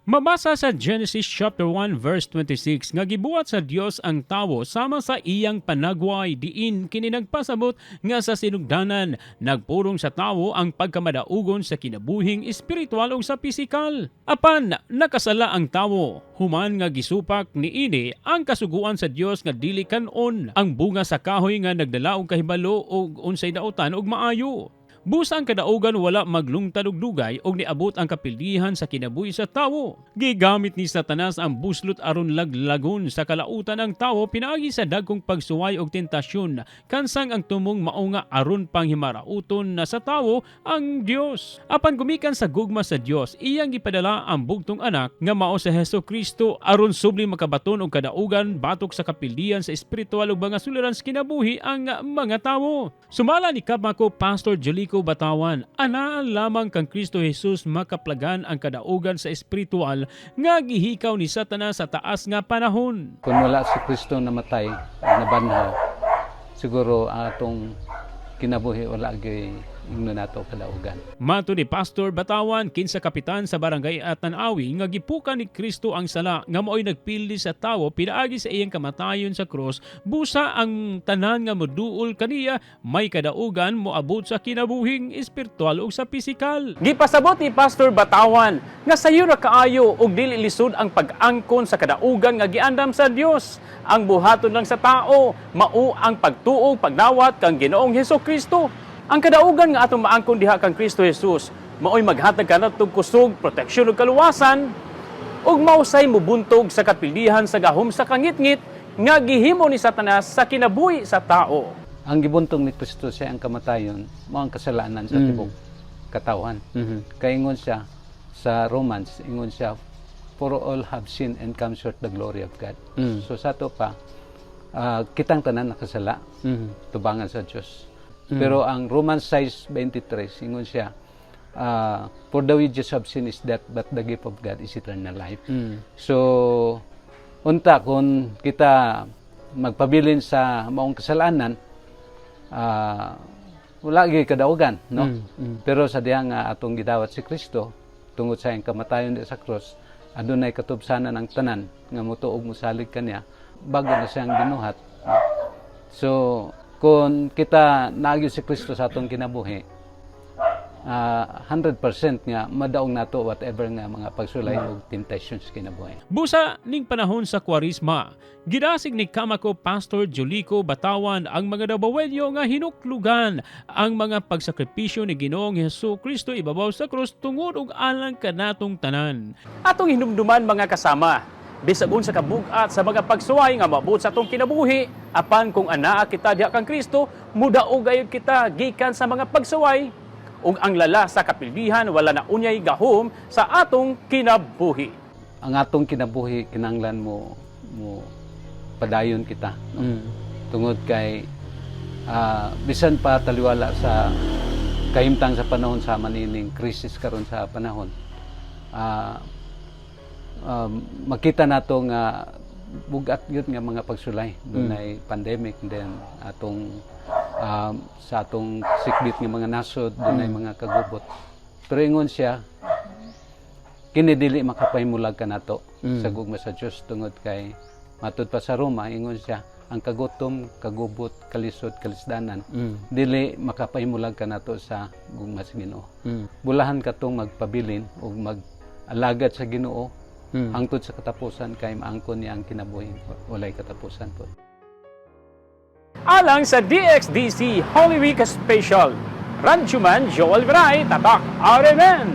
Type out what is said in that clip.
Mabasa sa Genesis chapter 1 verse 26 nga gibuhat sa Dios ang tawo sama sa iyang panagway, diin kini nagpasabot nga sa sinugdanan nagpurong sa tawo ang pagkamadaugon sa kinabuhing espiritual ug sa pisikal. Apan nakasala ang tawo human nga gisupak niini ang kasuguan sa Dios nga dili kan-on ang bunga sa kahoy nga nagdala og kahibalo og unsay dautan ug maayo. Busa ang kadaugan wala maglungtad og dugay og niabot ang kapildihan sa kinabuhi sa tawo. Gigamit ni Satanas ang buslot aron laglagon sa kalautan ang tawo pinaagi sa dagkong pagsuway og tentasyon kansang ang tumong mao nga aron panghimarauton na sa tawo ang Dios. Apan gumikan sa gugma sa Dios, iyang gipadala ang bugtong anak nga mao si Hesus Kristo aron subli makabaton og kadaugan batok sa kapildihan sa espiritual ug mga suliran sa kinabuhi ang mga tawo. Sumala ni Kamako Pastor Julico Batawan, anaa lamang kang Kristo Jesus makaplagan ang kadaugan sa espiritual nga gihikaw ni Satanas sa taas nga panahon. Kung wala si Kristo namatay, nabanhaw, siguro ang atong kinabuhi wala gyud ingno nato kadaugan. Mato ni Pastor Batawan, kinsa kapitan sa barangay Atanawi, nga gipukan ni Kristo ang sala nga mao'y nagpildi sa tawo pinaagi sa iyang kamatayon sa krus, busa ang tanan nga moduol kaniya may kadaugan moabot sa kinabuhing espiritual ug sa pisikal. Gipasabot ni Pastor Batawan nga sayo ra kaayo ug dili lisod ang pag-angkon sa kadaugan nga giandam sa Dios. Ang buhaton lang sa tao mao ang pagtuo, pagdawat kang Ginoong Hesus Kristo. Ang kadaugan nga atong maangkon diha kang Kristo Jesus mao'y maghatag kanatong kusog, proteksyon ug kaluwasan ug mausay mubuntog sa kapildihan sa gahom sa kangitngit nga gihimo ni Satanas sa kinabuhi sa tao. Ang gibuntong ni Kristo sa ang kamatayon mao ang kasalanan sa tibok katawhan. Kay ingon siya sa Romans, ingon siya, "For all have sinned and come short the glory of God." So sa ato pa, kitang tanan nakasala tubangan sa Dios. Pero ang Romans 6:23, ingon siya, "For the wages of sin is death, but the gift of God is eternal life." So unta kung kita magpabilin sa maong kasalanan, wala gyud kadaugan, no? Pero sa diha nga atong gidawat si Kristo tungod sa iyang kamatayon di sa cross, adunay katubsanan ang tanan nga motuo, mosalig kaniya, bago na siyang binuhat. So kung kita naagyo si Kristo sa atong kinabuhi, 100% nga madaog nato whatever nga mga pagsulay ug temptations kinabuhi. Busa ning panahon sa Kwaresma, gidasig ni Kamako Pastor Julico Batawan ang mga Dabawenyo nga hinuklugan ang mga pagsakripisyo ni Ginoong Hesus Kristo ibabaw sa krus tungod ug alang kanatong tanan. Atong hinumduman, mga kasama, bisag unsa kabug-at sa mga pagsuway nga maabot sa atong kinabuhi, apan kung anaa kita diha kang Kristo, mudaog gayud kita gikan sa mga pagsuway ug ang lala sa kapildihan wala na unyay gahom sa atong kinabuhi. Ang atong kinabuhi kinahanglan mo mo padayon kita, no? Tungod kay bisan pa taliwala sa kahimtang sa panahon sa manining krisis karon sa panahon, makita nato nga bugat gyud nga mga pagsulay. Dunay pandemic, then atong sa atong sikbit nga mga nasod dunay mga kagubot, pero ingon siya, kini dili makapahimulag kanato sa gugma sa Dios, tungod kay matud pa sa Roma, ingon siya, ang kagutom, kagubot, kalisod, kalisdanan dili makapahimulag kanato sa gugma sa Ginoo. Bulahan katong magpabilin ug mag-alagad sa Ginoo hangtod sa katapusan, kay maangkon niya ang kinabuhi walay katapusan po. Alang sa DXDC Holy Week Special, Radyoman Joel Viray, Tatak RMN.